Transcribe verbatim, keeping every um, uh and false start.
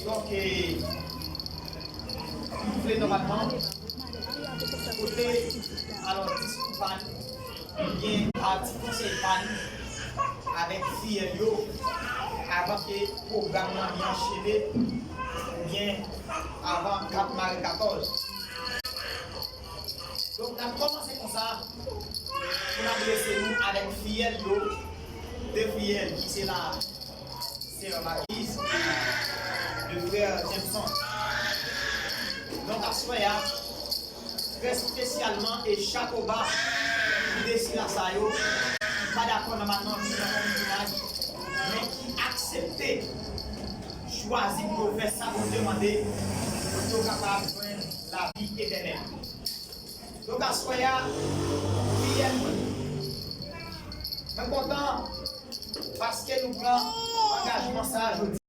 Donk, e, nou vle nòmalman pote, alò, diskou pa n, oubyen pati konsèy pa n avèk fiyèl yo, avan ke pwogram nan vin anchene, oubyen avan k ap mare katòz. Donk, n ap kòmanse konsa pou n adrese nou avèk fiyèl yo, de fiyèl ki se la sè Makiz, le frè Jameson. Donk, aswè a, trè espesyalman, e chapo ba pou de sila sa yo ki pa dakò nòmalman viv nan yon vilaj, men ki aksepte chwazi pou yo fè sa Bondye mande pou yo kapab jwenn lavi etènèl. Donk, aswè a, fiyèl mwen, mwen kontan paske nou pran angajman sa a jodi.